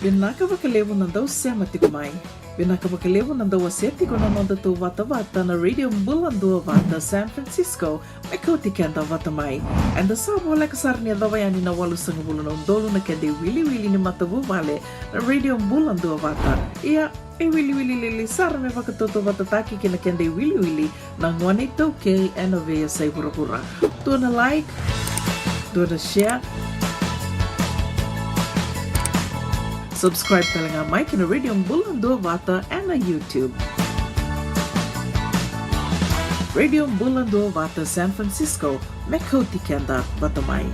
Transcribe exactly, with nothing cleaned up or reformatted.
Vinaka vakalevu na dau sema tiko mai. Vinaka vakalevu na dau wasea tiko na noda tou vatavata na Radio Bula Duavata San Francisco, me kauti keda vata mai. Eda sa voleka sara ni yacova yani na walusagavulu na udolu na keda iwiliwili ni matavuvale na Radio Bula Duavata. Ia, e wiliwili lili sara me vakatautauvatataki kei na keda iwiliwili na gone iTaukei ena veiyasai vuravura. Dua na like, dua na share. Subscribe tale ga mai kei na Radio Bula Duavata ena YouTube. Radio Bula Duavata San Francisco, me kauti keda vata mai.